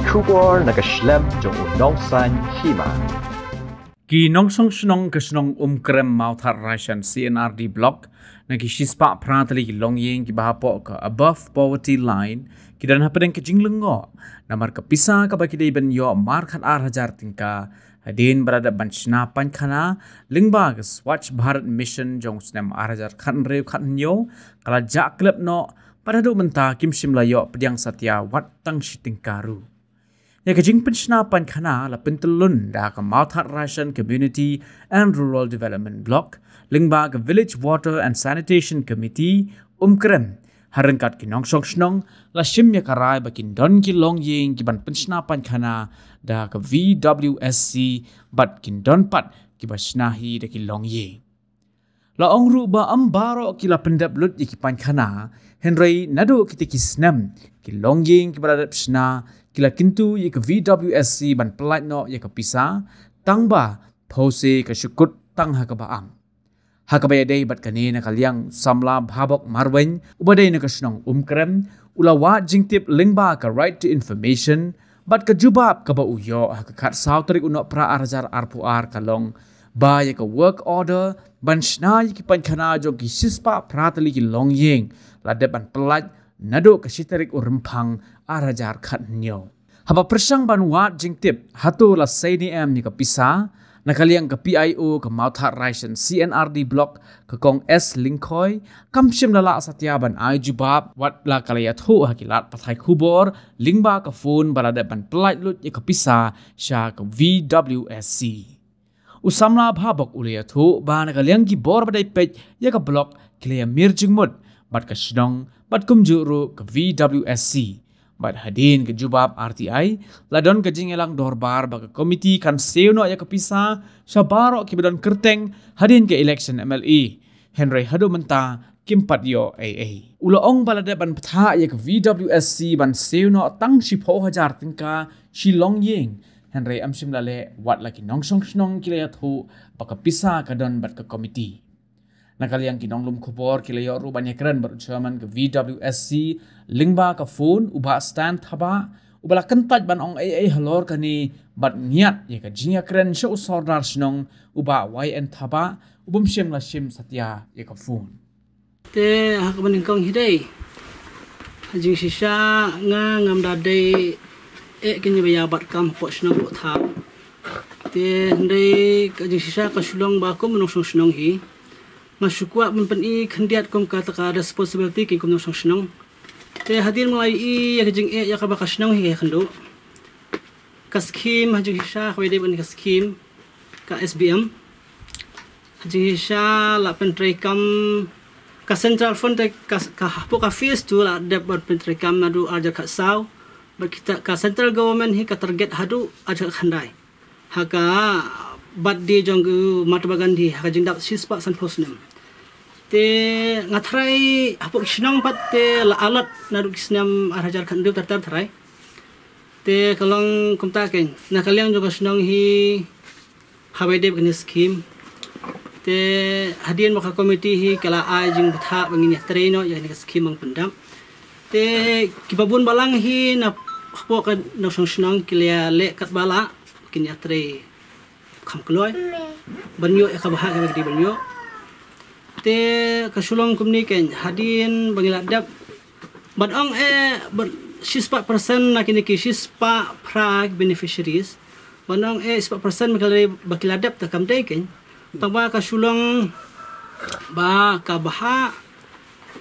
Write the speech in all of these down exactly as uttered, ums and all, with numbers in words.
Khubor na ka shlem jong u nongsan hima. Ki nongshong shnong ka shnong Umkrem Mawthadraishan C and R D Block na ki shispah phra tylli ki longïing kiba hapoh ka above poverty line ki don hapdeng ka jinglyngngoh namar ka pisa kaba ki dei ban ïoh mar khat ar hajar tyngka hadien ba la dep ban shna painkhana lyngba ka Swachh Bharat Mission jong u snem ar hajar khathynriew khathynñiew ka la jah klep noh, bad haduh mynta kim shym la ïoh pdiang satia wat tang shi tyngka ruh. Ïa ka jingpynshna painkhana la pyntyllun da ka Mawthadraishan Community and Rural Development Block lyngba ka Village Water and Sanitation Committee, Umkrem. Ha ryngkat ki nongshong shnong la shim ïa ka rai ba kin don ki longïing kiban pynshna painkhana da ka V W S C bad kin don pat kiba shna hi da ki longïing. La ong ruh ba ym baroh ki la pyndep lut ïa ki painkhana, hynrei naduh kita ki snem ki longïing kiba la dep shna ki la kyntu ïa ka V W S C ban pyllait noh ïa ka pisa, tang ba phewse ka shu kut tang ha kaba am. Ha kaba ïadei bad kane, na ka liang u samla Bhabok Marwein uba dei na ka shnong Umkrem u la wad jingtip lyngba ka Right to Information, bad ka jubab kaba u ïoh ha ka khatsaw tarik u Nohprah ar hajar arphew ar ka long ba ïa ka work order ban shna ïa ki painkhana jong ki shispah phra tylli ki longïing la dep ban pyllait naduh ka shi tarik u Rymphang ar hajar khathynñiew. Haba pyrshang ban wad jingtip hato la sei ne em ïa ka pisa, na ka liang ka P I O ka Mawthadraishan C and R D Block, ka Kong S Lyngkhoi, kam shym la lah satia ban ai jubab wat la ka la ïathuh ha ki lad pathai khubor lyngba ka phone ba la dep ban pyllait lut ïa ka pisa sha ka V W S C. U samla Bhabok u la ïathuh ba na ka liang ki bor ba dei peit ïa ka block ki la ïamir jingmut bad ka shnong bad kumjuh ruh ka V W S C. Bad hadien ka jubab R T I, la don ka jingïalang dorbar ba ka komiti kan siew noh ïa ka pisa sha baroh kiba don kyrteng hadien ka election M L A. Hynrei haduh mynta kim pat ïoh ei ei. U la ong ba la dep ban bthah ïa ka V W S C ban siew noh tang shiphew hajar tyngka shi longïing, hynrei ym shym la leh, wat la ki nongshong shnong ki la ïathuh ba ka pisa ka don bad ka komiti. Na ka liang ki nonglum khubor ki la ïoh ruh ban ïakren bad u chairman ka V W S C lyngba ka phone, u Bah Stan Thabah, uba la kyntait ban ong ei ei halor kane bad ngiat ïa ka jingïakren sha u sordar shnong, u Bah Y N Thabah, u bym shym la shim satia ïa ka phone. Te ha kaba nyngkong hi dei, ha jingshisha nga ngam da dei eh kine ba ïa bat kam hapoh shnong hapoh thaw. Te hynrei ka jingshisha ka shu long ba kum u nongshong shnong hi, nga shu kwah ban pyni khyndiat kum kata ka responsibility kane kum u nongshong shnong. Te hadien ba nga ïohi ïa ka jingeh ïa kaba ka shnong hi ka ïakynduh, ka skhim ha jingshisha kaba ïadei bad ka skhim ka S B M. Ha jingshisha la pyntreikam ka central fund te ka, ka hapoh ka phase two la dep ban pyntreikam naduh ar hajar khatsaw. Bad kita ka central government hi ka target haduh ar hajar khatkhyndai ha ka birthday jong u Mahatma Gandhi ha ka jingdap shispah sanphew snem. Te nga tharai hapoh ki shnong pat te la allot naduh ki snem ar hajar khathynriew ter ter tharai. Te ka long kumta keiñ, na ka liang jong ka shnong hi, haba ïadei bad kane ka skhim, te hadien ba ka komiti hi ka la ai jingbthah ba ngin ïatrei noh ïa kane ka skhim ban pyndap. Te kiba bun balang hi na hapoh ka nongshong shnong ki la ïaleh katba lah ba kin ïatrei kham kloi ban ïoh ïa ka bhah kaba ki dei ban ïoh. Te ka shu long kumne keiñ, hadien ba ngi la dep ban ong eh, ban shispah percent na kine ki shispah phra beneficiaries, ban ong eh shispah percent ba ki la dep, te kam dei keiñ. Tangba ka shu long ba ka bhah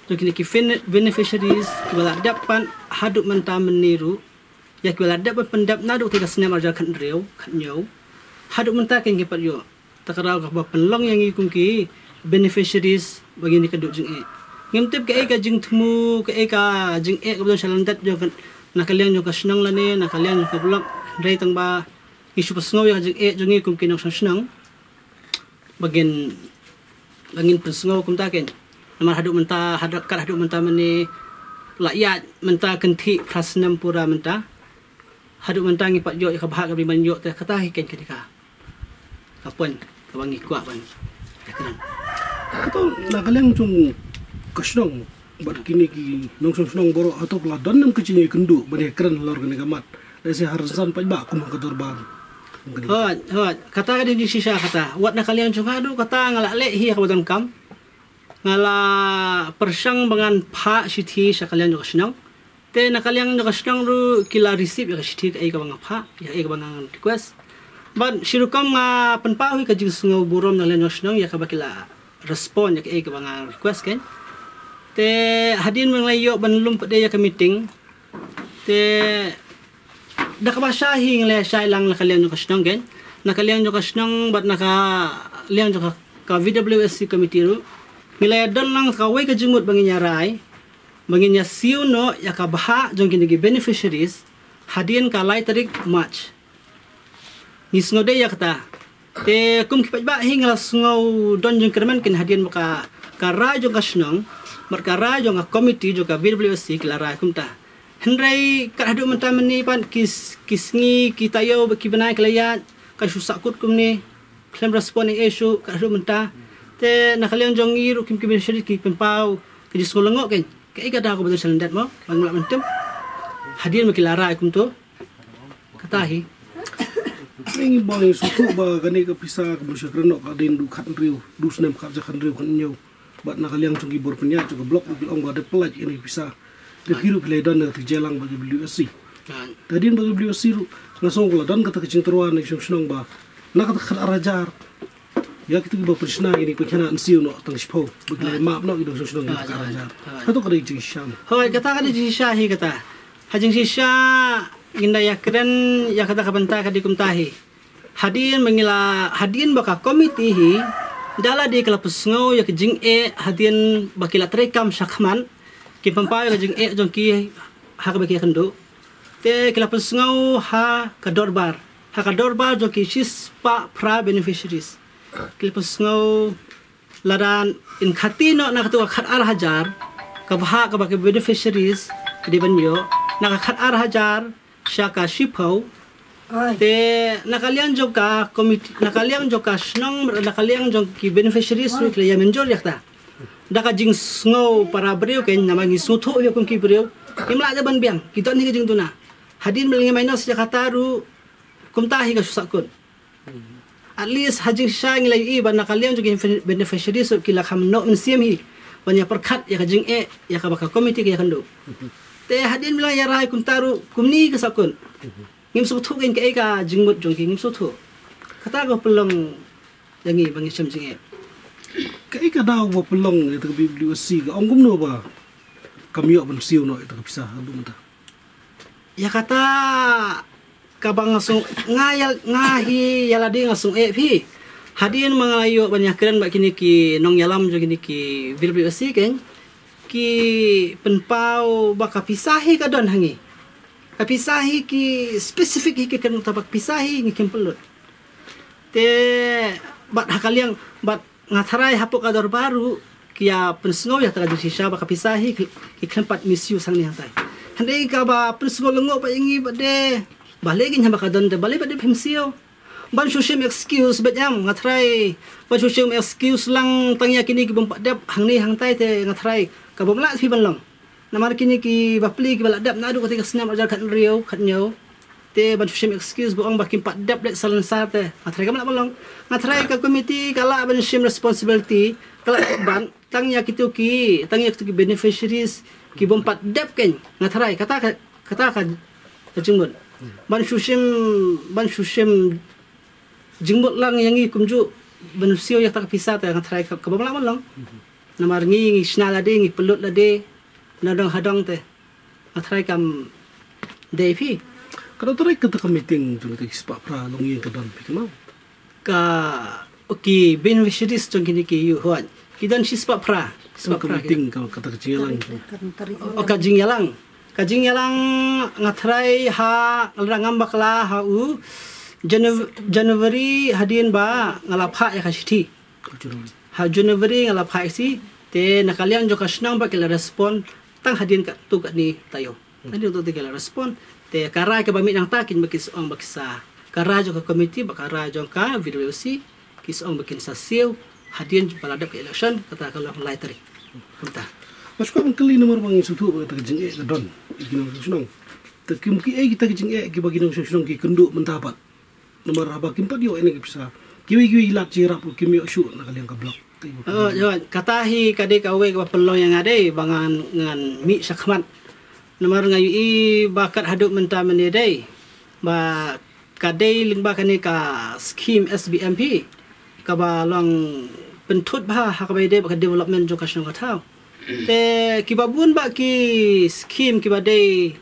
jong kine ki fin-, beneficiaries kiba la dep pat haduh mynta mynne ruh, ïa kiba la dep ban pyndep naduh kata ka snem ar hajar khathynriew khathynñiew, haduh mynta keiñ kim pat ïoh. Te ka daw kaba pynlong ïa ngi kum ki beneficiaries ba ngin ïakynduh jingeh. Ngim tip kaei ka jingthmu, kaei ka jingeh kaba don sha lyndet jong ka, na ka liang jong ka shnong lane na ka liang jong ka block. Hynrei tangba ngi shu pynsngew ïa ka jingeh jong ngi kum ki nongshong shnong ba ngin, ba ngin pynsngew kumta keiñ. Namar haduh mynta, haduh, kat haduh mynta mynne la ïaid mynta kynthih phra snem pura mynta. Haduh mynta ngim pat ïoh ïa ka bhah kaba ngin ïoh, te kata hi keiñ kane ka, ka point kaba ngi kwah ban ïakren. Hato na ka liang jong ka shnong bad kine ki nongshong shnong baroh, hato la don ne em ka jingïakynduh ban ïakren halor kane ka mat? Dei si ha rynsan pat ba kum ka dorbar. Hooid, hooid. Kata ka dei jingshisha kata. Wat na ka liang jong nga ruh kata nga la leh hi ha kaba donkam. Nga la pyrshang ba ngan phah shithi sha ka liang jong ka shnong. Te na ka liang jong ka shnong ruh ki la receive ïa ka shithi kaei kaba nga phah, ïa kaei kaba nga request. Bad shi rukom nga pynpaw hi ka jingsngew burom na ka liang jong ka shnong ïa kaba ki la respond ïa kaei kaba nga request kein. Te hadien ba ngi la ïoh ban lum pat de ïa ka meeting. Te da kaba shai hi ngi la shai lang na ka liang jong ka shnong kein. Na ka liang jong ka shnong bad na ka liang jong ka, ka V W S C committee ruh. Ngi la don lang kawei ka jingmut ba ngin ïa rai. Ba ngin ïa siew noh ïa ka bhah jong kine ki beneficiaries. Hadien ka lai tarik March. Ngi sngewdei ïa kata. Te kum ki paidbah hi nga la sngew don jingkyrmen kein hadien ba ka, ka rai jong ka shnong, bad ka rai jong ka committee jong ka V W S C ki la rai kumta. Hynrei kat haduh mynta mynne pat ki s-, ki sngi, ki taïew bad ki bnai ki la ïaid, ka shu sahkut kumne, khlem respond ei ei shuh kat haduh mynta. Te na ka liang jong ngi ruh kim ki beneficiary ki pynpaw ka jingsngew lyngngoh kein. Kaei ka daw kaba don sha lyndet mo, ba ngim lah ban tip. Hadien ba ki la rai kumto. Kata hi. Ngi bang sngewthuh ba kane ka pisa kaba shu kren noh ka dei du khathynriew, du snem khatsan khathynriew khathynñiew. Bad na ka liang jong ki bor pynïaid jong ka block ki la ong ba dei pyllait ïa kane ka pisa. Te phi ruh phi la don na ka jingïalang bad ka W S C. Te hadien bad ka W S C ruh nga sngew ka la don kata ka jingtyrwa na ki shnong shnong ba na kata ka khatar hajar. Ïa kito kiba pynshna ïa kine ki pynkhana yn siew noh tang shiphew. Ba ki la map noh ki nongshong shnong ïa kata ka khatar hajar. Kato ka dei jingshisha. Hooid, kata ka dei jingshisha hi kata. Ha jingshisha ngin da ïakren ïa kata ka bynta ka dei kumta hi. Hadien ba ngi la, hadien ba ka committee hi da la dei ka la pynsngew ïa ka jingeh hadien ba ki la treikam shakhmat, ki pynpaw ïa ka jingeh jong ki ha kaba ki ïakynduh. Te ki la pynsngew ha ka dorbar, ha ka dorbar jong ki shispah phra beneficiaries. Ki la pynsngew lada yn khati noh na kata ka khatar hajar ka bhah kaba ki beneficiaries ki dei ban ïoh, na ka khatar hajar sha ka shiphew. Te na ka liang jong ka committee, na ka liang jong ka shnong, na ka liang jong ki beneficiaries ruh ki la ïa mynjur ïa kata. Da ka jingsngew para briew kein, namar ngi sngewthuh ïa kum ki briew. Ngim lah de ban biang, ki don hi ka jingduna. Hadien ba la ngi minus ïa kata ruh kumta hi ka shu sahkut. At least ha jingshisha ngi la ïohi ba na ka liang jong ki beneficiaries ruh ki la kham noh mynsiem hi ban ïa pyrkhat ïa ka jingeh ïa kaba ka committee ka ïakynduh. Te hadien ba la ïa rai kumta ruh kumne ka sahkut. Ngim sngewthuh kein kaei ka jingmut jong ki, ngim sngewthuh. Kata ka pynlong ïa ngi ba ngi shem jingeh. Kaei ka daw ba pynlong ïa ka B W S C ka ong kumno ba kam ïoh ban siew noh ïa ka pisa haduh mynta. Ïa kata kaba nga song nga ïa, nga hi ïa lade nga song eh phi. Hadien ba nga la ïoh ban ïakren bad kine ki nongïalam jong kine ki V W S C kein, ki pynpaw ba ka pisa hi ka don ha ngi. Ka pisa hi ki specific hi ki kren ta ba ka pisa hi ngi kim pynlut. Te bad ha ka liang bad nga tharai hapoh ka dorbar ruh ki ïa pynsngew ïa kata ka jingshisha ba ka pisa hi ki, ki khlem pat misuse hangne hangtai. Hynrei kaba pynsngew lyngngoh ba ïa ngi ba de balei ngin haba ka don te balei ba de phim siew. Ban shu shim excuse bad ïam nga tharai ban shu shim excuse lang tang ïa kine ki bym pat dep hangne hangtai te nga tharai ka bym lah phi ban long. Namar kine ki bapli kiba la dep naduh kata ka snem arhajar khathynriew khathynñiew. Te ban shu shim excuse ba ong ba kim pat dep leit salonsar te nga tharai kam lah ban long. Nga tharai ka committee ka lah ban shim responsibility, ka lah ban tang ïa kito ki, tang ïa kito ki beneficiaries ki bym pat dep kein. Nga tharai kata ka, kata ka, ka jingmut. Ban shu shim, ban shu shim jingmut lang ïa ngi kumjuh ban siew ïa kata ka pisa te nga tharai ka, ka bym lah ban long. Namar ngi, ngi shna lade, ngi pynlut lade na dong ha dong te. Nga tharai kam dei phi. Ka dang tharai kata ka meeting jong kita ki spah phra longïing ka don phi kynmaw? Ka, ki beneficiaries jong kine ki ïuh hooid. Ki don shi spah phra. Spah phra ki don. Ka meeting ka, kata ka jingïalang. O ka jingïalang. Ka jingïalang nga tharai ha lada ngam bakla ha u Janu-, January hadien ba nga la phah ïa ka shithi. Ha January nga la phah ïa ka shithi. Te na ka liang jong ka shnong ba ki la respond tang hadien katto katne taïew. Hadien katto katne ki la respond. Te ka rai kaba mih nangta kin ba ki sa ong ba ki sa, ka rai jong ka committee bad ka rai jong ka V W S C ki sa ong ba kin sa siew hadien ba la dep ka election kata ka long lai tarik. Kumta. Nga shu kwah ban kylli namar ba ngi sngewthuh ba kata ka jingeh ka don ïa ki nongshong shnong. Te kim ki ei kita ki jingeh kiba ki nongshong shnong ki kynduh mynta pat. Namar haba kim pat ïoh ïa kine ki pisa, kiwei kiwei ki lad jingïarap ruh kim ïoh shuh na ka liang ka block. Te ïa Oh, ïoh, kata hi ka dei kawei kaba pynlong ïa nga dei ba ngan, ngan mih shakhmat. Namar nga ïohi ba kat haduh mynta mynne dei ba ka dei lyngba kane ka skhim S B M P kaba long pynthut bha ha kaba ïadei bad ka development jong ka shnong ka thaw. Te kiba bun bah ki skhim kiba dei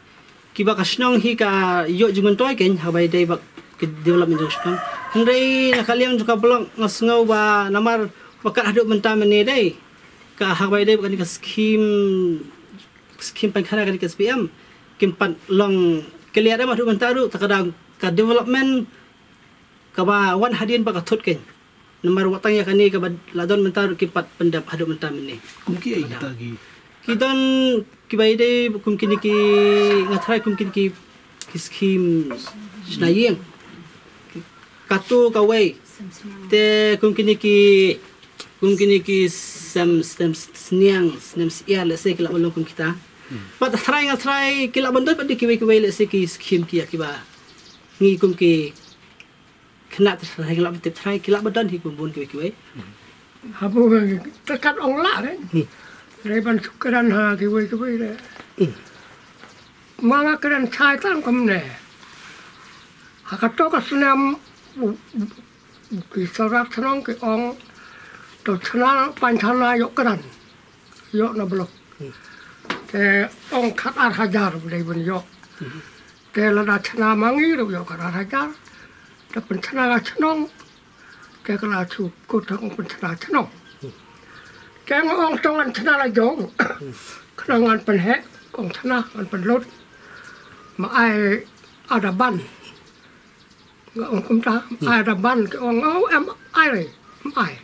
kiba ka shnong hi ka ïoh jingmyntoi keiñ ha kaba ïadei bad ka development jong ka shnong. Hynrei na ka liang jong ka block nga sngew ba namar ba kat haduh mynta mynne dei ka ha kaba ïadei bad kane ka skhim, skhim pynkhana kane ka S B M kim pat long clear em haduh mynta ruh, te ka dang ka development kaba wan hadien ba ka thut keiñ. Namar wat tang ïa kane kaba la don mynta ruh kim pat pyndep haduh mynta mynne. Kum ki ei kita ki? Ki don kiba ïadei kum kine ki, nga tharai kum kine ki, ki skhim shna ïing. Kato kawei. Te kum kine ki, kum kine ki sem, sem sniang, snem syiar, lehse ki lah ban long kum kita. Bad tharai nga tharai ki lah ban don bad kiwei kiwei, lehse ki skhim ki ïa kiba ngi kum ki khynnah te tharai ki lah ban tip, tharai ki lah ban don hi kum bun kiwei kiwei. Haba te kat ong lah re. Hmm. Re ban shu kren ha kiwei kiwei re. Hmm. Ma nga kren shai tang kumne. Ha kato ka snem u, u, u, ki sawdar shnong ki ong to chna, pynchna ïoh kren. Ïoh na block. Hmm. Te ong khat ar hajar u dei ban ïoh. Hmm. Te lada chna ma ngi ruh ïoh khat ar hajar. Te pynchna ka chnong. Te ka la shu kut ong pynchna chnong. Te nga ong to ngan chna la jong. Khnang ngan pynheh, ong chna ngan pynlut. Ma ai ada ban. Nga ong kumta, ai ada ban, ki ong, oh, em ai re, em ai.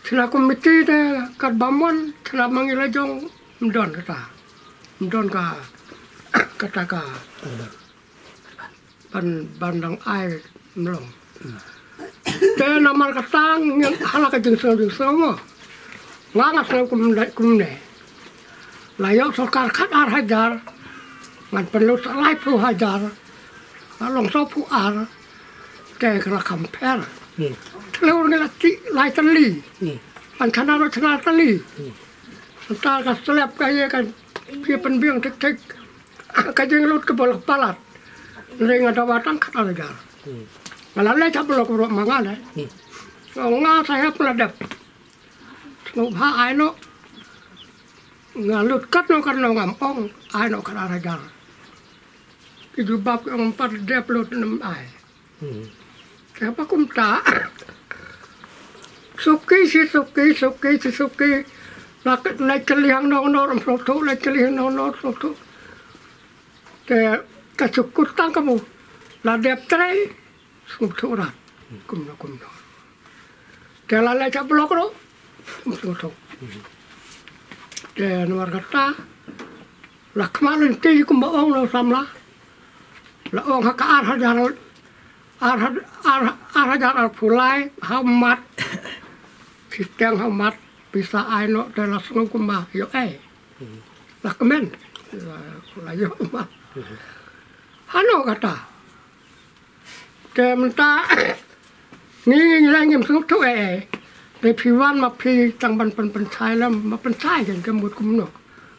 Chna kumiti te katba mon, chna ma ngi la jong, ym don kata. Ym don ka, kata ka ban, ban dang ai mlong. Te namar kata ngi hala ka jingsngew jingsngew mo. Nga nga sngew kumne, kumne. La ïoh sorkar khat ar hajar, ngan pynlut sa laiphew hajar, la long sawphew ar, te ka la kham pher. Hmm. Thlur ngi la tih lai tylli. Hmm. Ban chna ruh chna tylli. Hmm. Nta ka slep ka ïa ka phi pynbiang thik thik. Ka jinglut kaba la palat. Ring ada batang khat ar hajar. Hmm. Nga la leit ha block ruh ma nga ne. Hmm. Nga sa hap la dep. Sngewbha ai noh. Nga lut katno katno ngam ong, ai noh khat ar hajar. Ki jubab ki ong pat dep lut nym ai. Hmm. Te ba kumta. Suki shi suki, suki shi suki. La leit kylli hangne hangne, ym sngewthuh, leit kylli hangne hangne, ym sngewthuh. Te ka shu kut tang kumno. La dep trei, sngewthuh rat. Kumno kumno. Te la leit sha block ruh, ym sngewthuh. Te namar kata, la khmih lynti kumba ong u samla. La ong ha ka ar hajar, ar ha-, ar, ar hajar arphew lai, ha mat. Phi teng ha mat, pisa ai noh, te la sngew kumba ïoh ei. La kmen, la, la ïoh ma. Hano kata. Te mynta ngi, ngi la ngim sngewthuh ei ei. Te phi wan ma phi tang ban pyn, pynshai lem, ma pynshai ken ka mut kumno.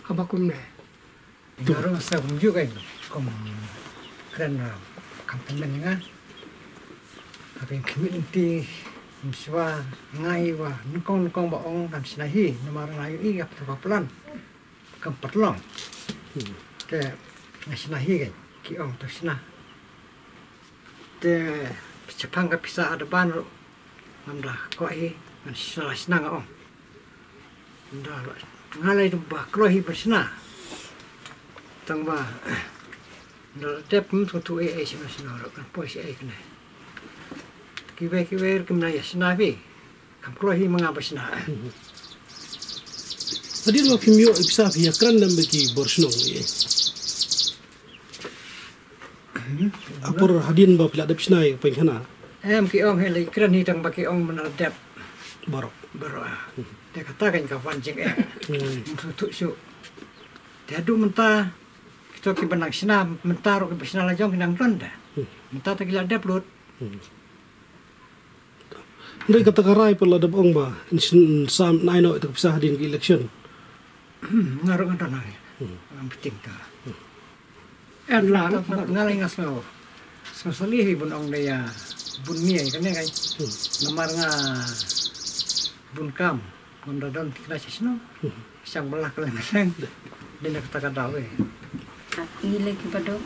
Haba kumne. Nga ruh sa kumjuh kan, kum kren, ah, kam pynmen nga. Haba khmih lynti, ym shuwa nga ïohi wa nyngkong nyngkong ba ong kam shna hi, namar nga ïohi ka plan. Kam pat long. Hmm. Te nga shna hi kan, ki ong to shna. Te shaphang ka pisa ada ban ruh ngam da kwah hi, ngan shna, shna nga ong. Nda la, nga la dei ba kloi hi ban shna. Tang ba nda la dep, ym sngewthuh ei ei, shna shna ruh kan poi shi ei kane. Kiwei kiwei ruh kim nang ïa shna phi. Kam kloi hi ma nga ba shna. Hadien ba phim ïoh i pisa phi ïa kren lem bad ki bor shnong ei? Hmm. Ha por hadien ba phi la dep shna ïa ka pynkhana. Em, ki ong hi la kren hi tang ba ki ong mynta la dep. Baroh. Baroh, ah. Te kata kan ka wan jingeh. Hmm. Ym sngewthuh shuh. Te haduh mynta ki To ki ba nang shna mynta ruh, ki ba shna la jong ki nang don da. Mynta to ki la dep lut. Hynrei kata ka rai pat la dep ong ba in syn-, sam nai noh ita ka pisa hadien ka election. Nga ruh nga don ai. Nga pynting ta. Ed la nga, nga lai nga sngew. Sngew sali hi bun ong da ïa bun mia ïa kane kai. Namar nga bun kam. Ngam da don tikna shisno. Shang bala ka leng leng. Dina kata ka daw eh. Ngi le ki baduk,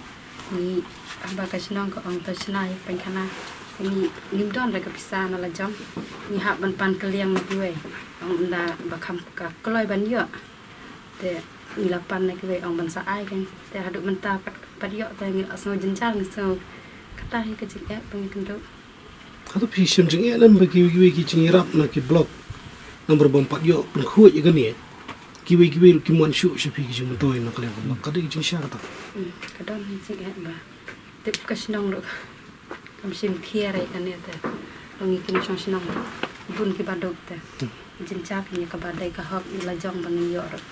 ngi haba ka shnong ka ong to shna ïa pynkhana. Ngi ngim don da ka pisa na la jong. Ngi hap ban pan kylliang na kiwei. Ong ynda ba kham ka kloi ban ïoh. Te ngi la pan na kiwei ong ban sa ai kan. Te haduh mynta pat, pat ïoh te ngi la sngew jynjar, ngi sngew kata hi ka jingeh ba ngi kynduh. Hato phi shem jingeh lem ba kiwei kiwei ki jingïarap na ki block namar bym pat ïoh pynkhuid ïa kane? Kiwei kiwei ruh kim wan shuh sha phi ki jingmyntoi na ka liang ka block. Ka dei ka jingshisha kata. Hmm, ka don jingeh ba tip ka shnong ruh kam shim khia ïa kane te. Long ïa ki nongshong shnong ruh bun ki baduk te. Jynjar ïa kaba dei ka hok ïa la jong ba ngi ïoh ruh.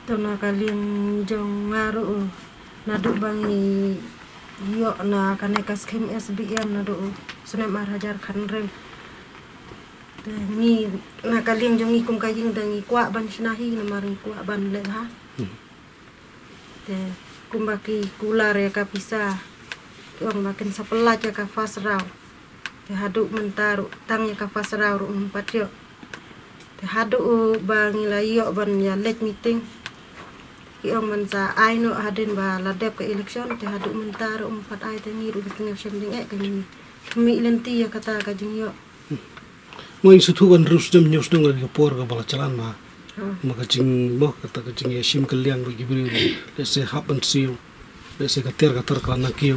To na ka liang jong nga ruh, naduh ba ngi ïoh na kane ka skim S B M naduh snem ar hajar khathynriew. Te ngi na ka liang jong ngi kum ka ïing te ngi kwah ban shna hi namar ngi kwah ban leh bha. Te kumba ki kular ïa ka pisa, ki ong ba kin sa pyllait ïa ka first round. Te haduh mynta ruh tang ïa ka first round ruh ngim pat ïoh. Te haduh ba ngi la ïoh ban ïa leit meeting, ki ong ban sa ai noh hadien ba la dep ka election, te haduh mynta ruh ngim pat ai, te ngi ruh ngi sngewsih jingeh, ka ngi khmih lynti ïa kata ka jingïoh. Mo, ïa shu thuh ban rus jam, ngi shu don ka por kaba la jlan ma. Ma ka jing, mo, kata ka jingïashim kylliang bad ki briew, lehse hap ban siew, lehse ka tiar ka tar ka la nang kiew.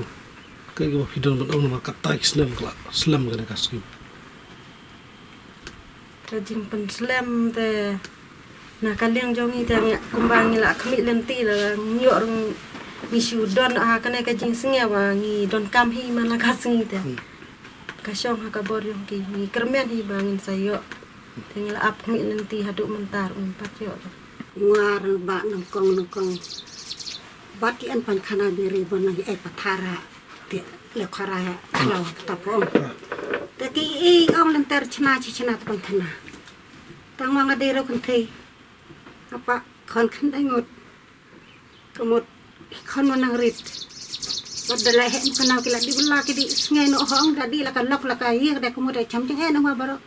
Kaei kaba phi don ban ong namar kata ki snem ka la slem kane ka skim? Ka jingpynslem te na ka liang jong ngi te ngi kumba ngi la khmih lynti la ngi ïoh ruh ngi shu don ha kane ka jingsngew ba ngi donkam hi man la ka sngi te. Ka shong ha ka bor jong ki, ngi kyrmen hi ba ngin sa ïoh. Te ngi la ap khmih lynti haduh mynta ruh ngim pat ïoh. Nga ruh ba nyngkong nyngkong ba ki ïa pynkhana biri ba nang ïa pathar ha te le khara ha khlaw ta pong. Te ki ïa ong lynter shna shi shna ta pynkhana. Tang ma nga dei ruh kynthei. Apa khon khyndai ngut. Ka mut khon ma nang rit. Bad da la heh mkynmaw ki la dih bylla ki dih sngew noh hok da dih la ka lok la ka ïa da ka mut da cham jingeh noh ma baroh.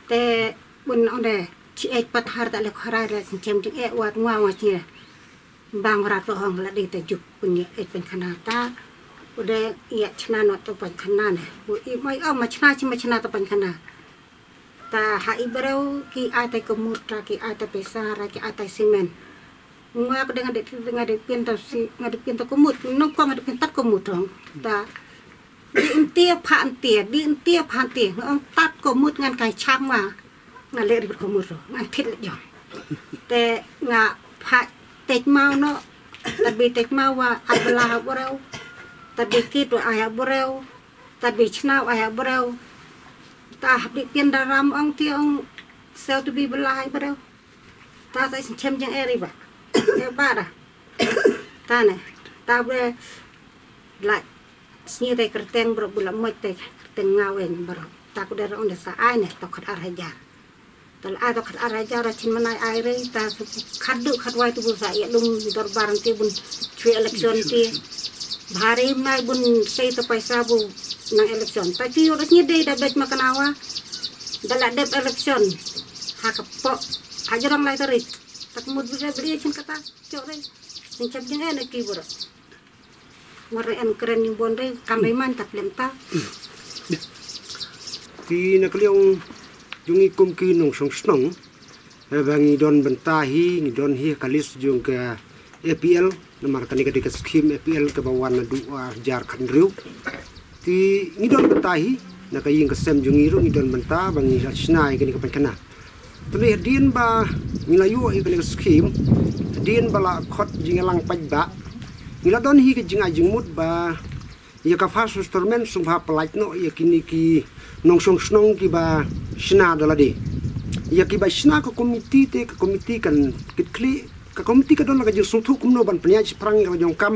Te bun ong da chi eit pat har da le khara da cham jingeh wat ngwa ngwa chi. Bang rat to hong la dih ta juk bun ïa eit pynkhana ta. U da ïa chna noh to pynkhana ne. U i mai ong ma chna chi ma chna to pynkhana. Ta ha i breu ki ai tai kumut, ta ki ai tai pisa, ra ki ai tai simen. Nga ka dei nga dei nga dei pynta si, nga dei pynta kumut, nong kong nga dei pynta kumut hong. Ta dei ntia pha ntia, dei ntia pha ntia, nga ong tat kumut ngan kai chang ma. Nga leh ri kumut ro, ngan thit leh jong. Te nga pha teit mau no, ta bi teit mau wa ai bala ha breu. Ta bi kit wa ai ha breu. Ta bi chna wa ai ha breu. Ta hap dei pynda ram ong ti ong Sel tu bi bela hai breu. Ta sa sin chem jeng eri ba. E ba da. Ta ne. Ta bre la sngi te kerteng bro bula moj te kerteng ngawen bro. Ta ku dera onde sa ai ne to khat ar hajar. Ta la ai to khat ar hajar ra chin manai ai re ta su khat du khat wai tu bu sa ya lum dorbar ti bun chui election ti. Bhari mai bun sei to paisa bu nang election. Ta ti ora sngi dei da bet makanawa. Da la dep election ha ka pok ha jrong lai tarik. Tak mut bide bide chin kata chok re. Chin chap jing ene ki bura. Ngor en kren ni bon re kam re man tap lem ta. Ti na kaliong jung i kum ki nong song snong. Ba ngi don bynta hi ngi don hi ka list jung ka A P L. Namar kane ka dei ka skim A P L kaba wan naduh ar hajar khathynriew. Te ngi don bynta hi na ka ïing ka sem jong ngi ruh ngi don bynta ba ngi la shna ïa kane ka pynkhana. Te hadien ba ngi la ïoh ïa kane ka skim, hadien ba la khot jingïalang paidbah, ngi la don hi ka jingai jingmut ba ïa ka first installment sngewbha pyllait noh ïa kine ki nongshong shnong kiba shna da lade. Ïa kiba shna ka komiti te ka komiti kan kitkhlieh Ka komiti ka don la ka jingsngewthuh kumno ban pynïaid shaphrang ïa ka la jong kam.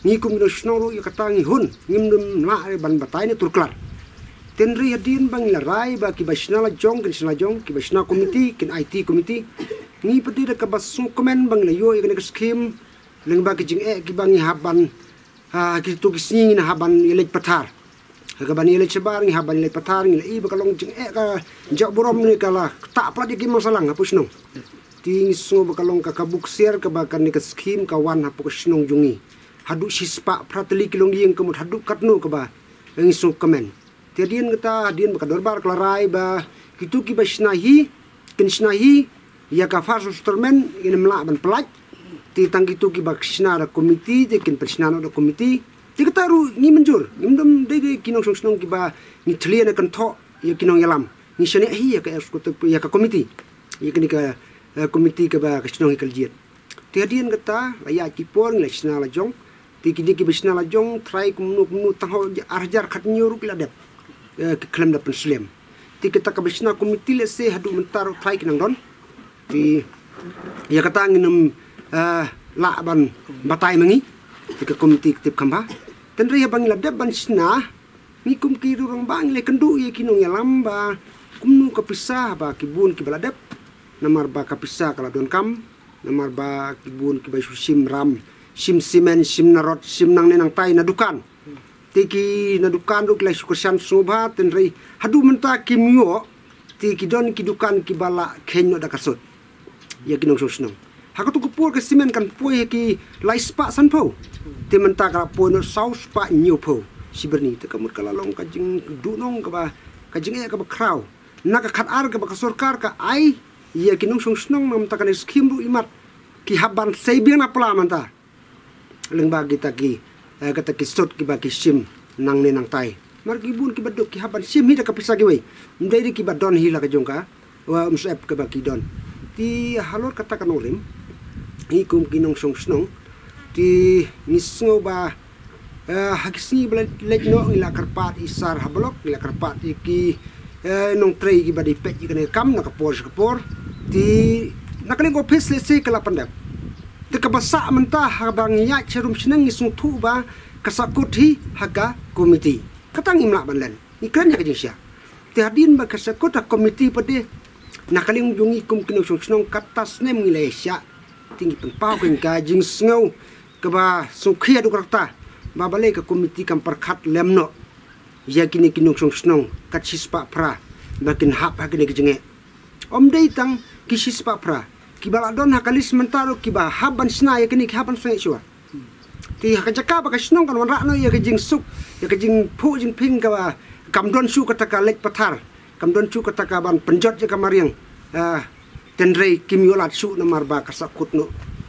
Ngi kum ki nongshong shnong ruh ïa kata ngi hun, ngim dum lah ban batai ne turklar. Tynrai hadien ba ngi la rai ba kiba shna la jong kin shna la jong, kiba shna komiti kin aiti komiti. Ngi pat de da kaba sngewkmen ba ngi la ïoh ïa kane ka skhim. Lyngba ki jingeh kiba ngi hap ban, ha, kito ki sngi ngi hap ban ïaleit pathar. Ha kaba ngi ïaleit shabar ngi hap ban ïaleit pathar, ngi la i ba ka long jingeh ka jingburom ne ka la ktah palat ïa ki masalah hapoh shnong. Te ngi sngew ba ka long ka kabu ksiar kaba kane ka skhim ka wan hapoh ka shnong jong ngi. Haduh shispah phra tylli ki longïing ka mut haduh katno kaba ngi sngewkmen. Te hadien kata, hadien ba ka dorbar ka la rai ba kito kiba shna hi kin shna hi, ïa ka first installment ngim lah ban pyllait. Te tang kito kiba shna da komiti te kin pynshna noh da komiti. Te kata ruh ngi mynjur, ngim dum dei dei ki nongshong shnong kiba ngi thylliej ne kynthoh ïa ki nongïalam. Ngi shaniah hi ïa ka executive, ïa ka komiti, ïa kane ka, eh, komiti kaba ka shnong hi ka la jied. Te hadien kata la ïaid ki por ngi la shna la jong. Te kine kiba shna la jong trai kumno kumno tang ha ar hajar khathynñiew ruh ki la dep, eh, ki khlem da pynslem. Te kata kaba shna komiti lehse haduh mynta ruh trai ki nang don. Te ïa kata ngin ym, eh, lah ban batai ma ngi. Te ka komiti ka tip kham bha. Tynrai haba ngi la dep ban shna, ngi kum ki rangbah ngi la kynduh ïa ki nongïalam ba kumno ka pisa ba ki bun kiba la dep. Namar ba ka pisa ka la donkam. Namar ba ki bun kiba shu shim ram, shim simen, shim narot, shim nangne nangtai na dukan. Te ki na dukan ruh ki la shu kyrshan sngewbha, tynrai haduh mynta kim ïoh. Te ki don ki dukan kiba la kheiñ noh da ka sut ïa ki nongshong shnong. Ha kato ka por ka simen kan poi ha ki lai spah sanphew. Te mynta ka la poi noh saw spah hynñiewphew shi byrni. Te ka mut ka la long ka jingduhnong kaba, ka jingeh kaba khraw. Na ka khatar kaba ka sorkar ka ai ïa ki nongshong shnong, na ka bynta kane ka skhim ruh imat ki hap ban sei biang na pla mynta. Lyngba kita ki, eh, kita ki sut kiba ki shim nangne nangtai. Namar ki bun kiba duk ki hap ban shim hi da ka pisa kiwei. Ym dei dei kiba don hi la ka jong ka, wa, ym sep kaba ki don. Te halor kata ka nongrim, ngi kum ki nongshong shnong, te ngi sngew ba, eh, ha ki sngi ba leit, leit noh ngi la kyrpad i sar ha block, ngi la kyrpad ïa ki, eh, nongtrei kiba dei peit ïa kane ka kam na ka por sha ka por. Te na ka liang ka ophis lehse ka la pyndep. Te kaba sah mynta haba ngi ïaid sharum shnong ngi sngewthuh ba ka sahkut hi ha ka komiti. Kata ngim lah ban len. Ngi kren ïa ka jingshisha. Te hadien ba ka sahkut ha komiti pat de, na ka liang jong ngi kum ki nongshong shnong kata snem ngi la ïaishah. Te ngi pynpaw kein ka jingsngew kaba sngewkhia duk rakta ba balei ka komiti kam pyrkhat lem noh ïa kine ki nongshong shnong kat shispah phra ba kin hap ha kine ki jingeh. Ym dei tang ki shispah phra, kiba la don ha ka list mynta ruh kiba hap ban shna ïa kine ki hap ban sangeh shuwa. Te ha ka jaka ba ka shnong kan wanrah noh ïa ka jingsuk, ïa ka jingphuh jingphieng kaba kam don shuh kata ka leit pathar, kam don shuh kata ka ban pynjot ïa ka mariang. Ah, tynrai kim ïoh lad shuh namar ba ka sahkut noh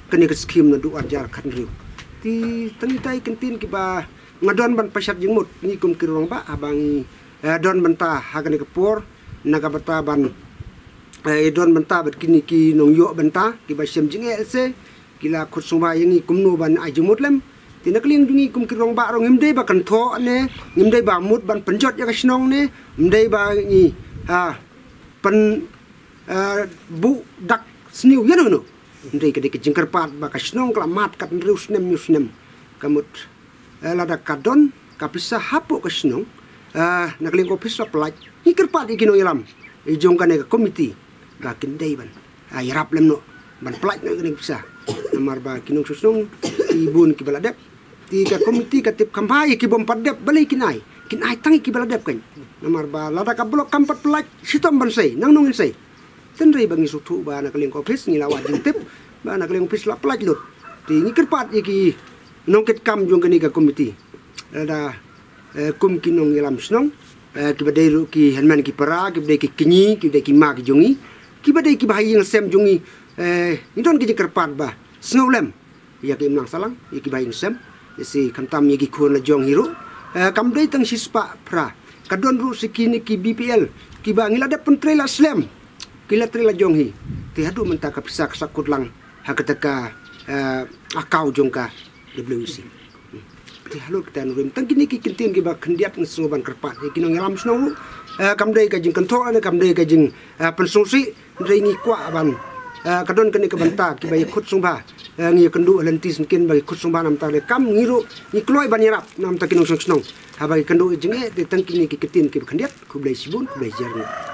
kane ka skhim naduh ar hajar khathynriew. Te tang ita i kyntien kiba nga don ban pynshad jingmut ngi kum ki rangbah haba ngi, eh, don bynta ha kane ka por na ka bynta ban, eh, don bynta bad kine ki nongïoh bynta kiba shem jingeh lehse ki la khot sngewbha ïa ngi kumno ban ai jingmut lem. Te na ka liang jong ngi kum ki rangbah ruh ngim dei ba kynthoh ne ngim dei ba mut ban pynjot ïa ka shnong ne ym dei ba ngi, ah, pyn, eh, buh dak sniew ïa no no. Ym dei, ka dei ka jingkyrpad ba ka shnong ka la mad kat hynriew snem hynñiew snem. Ka mut, eh, lada ka don ka pisa hapoh ka shnong, eh, na ka liang ka ophis la pyllait. Ngi kyrpad ïa ki nongïalam i jong kane ka komiti ba kin dei ban, ah, ïarap lem noh ban pyllait noh ïa kane ka pisa. Namar ba ki nongshong shnong ki bun kiba la dep. Te ka komiti ka tip kham bha ïa ki bym pat dep, balei kin ai? Kin ai tang ïa kiba la dep kein. Namar ba lada ka block kam pat pyllait shitom ban sei, nangno ngin sei? Tynrai ba ngi sngewthuh ba na ka liang ka ophis ngi la wad jingtip ba na ka liang ophis la pyllait lut. Te ngi kyrpad ïa ki nongkitkam jong kane ka komiti. Lada, eh, kum ki nongïalam shnong, eh, kiba dei ruh ki hynmen ki para, kiba dei ki kñi, kiba dei ki ma ki jong ngi, kiba dei kiba ha ïing ha sem jong ngi, eh, ngi don ki jingkyrpad ba sngew lem ïa ki imlang sahlang, ïa kiba ha ïing sem, ïa shi khamtam ïa ki khun la jong hi ruh. Eh, kam dei tang shispah phra, ka don ruh shi kine ki B P L kiba ngi la dep pyntrei la slem, ki la trei la jong hi. Te haduh mynta ka pisa ka sahkut lang ha kata ka, eh, account jong ka W C. Te halor kata nongrim, tang kine ki kyntien kiba khyndiat ngi sngew ban kyrpad ïa ki nongïalam shnong ruh. Eh, kam dei ka jingkynthoh ne kam dei ka jing, eh, pynsngewsih, hynrei ngi kwah ban Eh, ka don kane ka bynta kiba ïakhut sngewbha. Eh, ngi ïakynduh lynti syngkien ba ïakhut sngewbha namar ta leh kam ngi ruh ngi kloi ban ïarap namar ta ki nongshong shnong. Haba ki kynduh jingeh te tang kine ki ktien kiba khyndiat, khublei shibun, khublei shihajar nguh.